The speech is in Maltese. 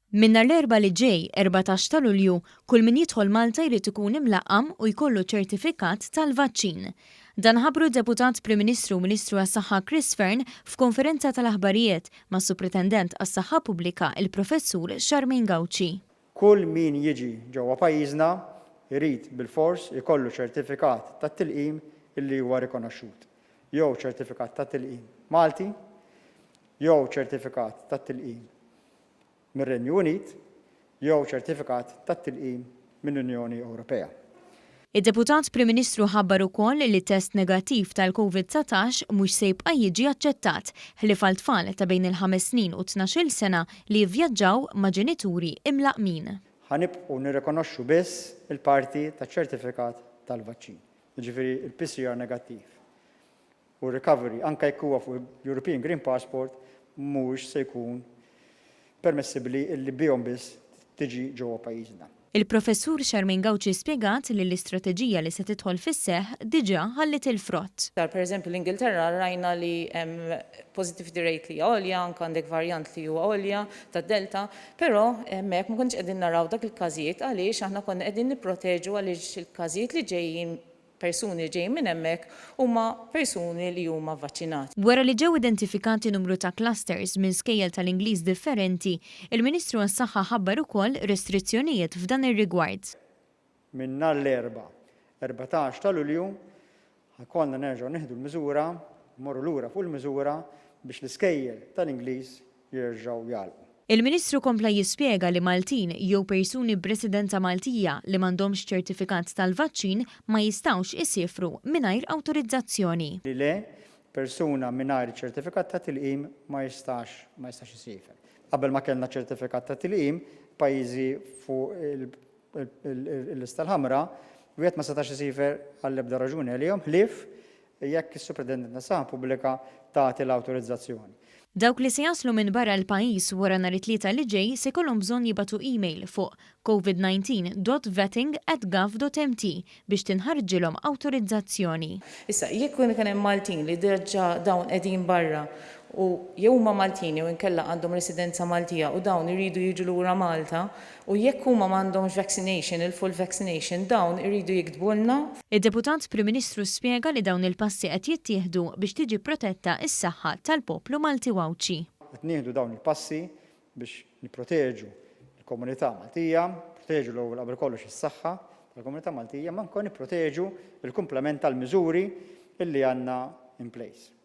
Minn nhar l-Erbgħa li ġej, 14 ta' Lulju, kull min jidħol Malta jrid ikun imlaqqam u jkollu ċertifikat tal-vaċċin. Dan ħabbru d-Deputat Prim Ministru u Ministru għas-Saħħa Chris Fearne f'konferenza tal-aħbarijiet mas-Supretendent għas-Saħħa Pubblika il-Professur Charmaine Gauci. Kull min jiġi ġewwa pajjiżna jrid bilfors ikollu ċertifikat tat-tilqim illi huwa rikonoxxut, jew ċertifikat tat-tilqim Malti, jew ċertifikat tat-tilqim mir-Renju Unit jew ċertifikat tat-tilqim mill-Unjoni Ewropea. Id-Deputat Prim Ministru ħabbar ukoll li test negattiv tal-Covid 19 mhux se jibqa' jiġi aċċettat, ħlief għal tfal ta' bejn il-ħames snin u t-tnax-il sena li jivvjaġġaw ma' ġenituri imlaqqmin. Ħa nibqgħu nirrikonoxxu biss il-parti taċ-ċertifikat tal-vaċċin, jiġifieri l-PCR negattiv. u r-recovery, anke jekk huwa fuq il-European Green Passport, mhuwiex se jkun permessibbli illi bihom biss tiġi ġewwa pajjiżna. Il-Professur Charmaine Gauci spjegat li l-istrateġija li se tidħol fis-seħħ diġà ħalliet il-frott. Per eżempju l-Ingilterra rajna li hemm positivity rate li hija għolja, anke għandek varjant li huwa għolja tad-Delta, però hemmhekk ma konniex qegħdin naraw dak il-każijiet għaliex aħna konna qegħdin nipproteġu għaliex il-każijiet li ġejjin Persuni li ġejjin minn hemmhekk huma persuni li huma vvaċċinati. Wara li ġew identifikati numru ta' clusters minn skejjel tal-Ingliż differenti, il-Ministru għas-Saħħa ħabbar ukoll restrizzjonijiet f'dan ir-rigward. Minn nhar l-Erbgħa, 14 ta' Lulju, ħa jkollna nerġgħu nieħdu l-miżura, mmorru lura fuq il-miżura biex l-iskejjel tal-Ingliż jerġgħu jagħlqu. Il-Ministru kompla jispjega li Maltin jew persuni b'residenza Maltija li m'għandhomx ċertifikat tal-vaċċin ma jistgħux isiefru mingħajr awtorizzazzjoni. Li le, persuna mingħajr ċertifikat ta' tilqim ma jistax ma jistax isiefer. Qabel ma kellna ċertifikat ta' tilqim, pajjiżi fuq il-lista l-ħamra, wieħed ma setax isiefer għall-ebda raġuni għalihom ħlief jekk is-Supretendent tas-Saħħa Pubblika tagħti l-awtorizzazzjoni. Dawk li se jaslu minn barra l-pajjiż wara nhar it-Tlieta li ġej se jkollhom bżonn jibagħtu email fuq covid 19 dot vetting at gov dot mt biex tinħarġilhom awtorizzazzjoni. Issa, jekk ikun hemm Maltin li diġà dawn qegħdin barra u jew huma Maltin jew inkella għandhom residenza Maltija u dawn iridu jiġu lura Malta u jekk huma m'għandhomx vaccination, il-full vaccination, dawn iridu jiktbulna. Id-Deputat Prim Ministru spjega li dawn il-passi qed jittieħdu biex tiġi protetta s-saħħa tal-poplu Malti u Għawdxi. Qed nieħdu dawn il-passi biex nipproteġu l-komunità Maltija, nipproteġu l-ewwel qabel kollox is-saħħa tal-komunità Maltija, imma anke nipproteġu l-kumplament tal-miżuri li għandna in place.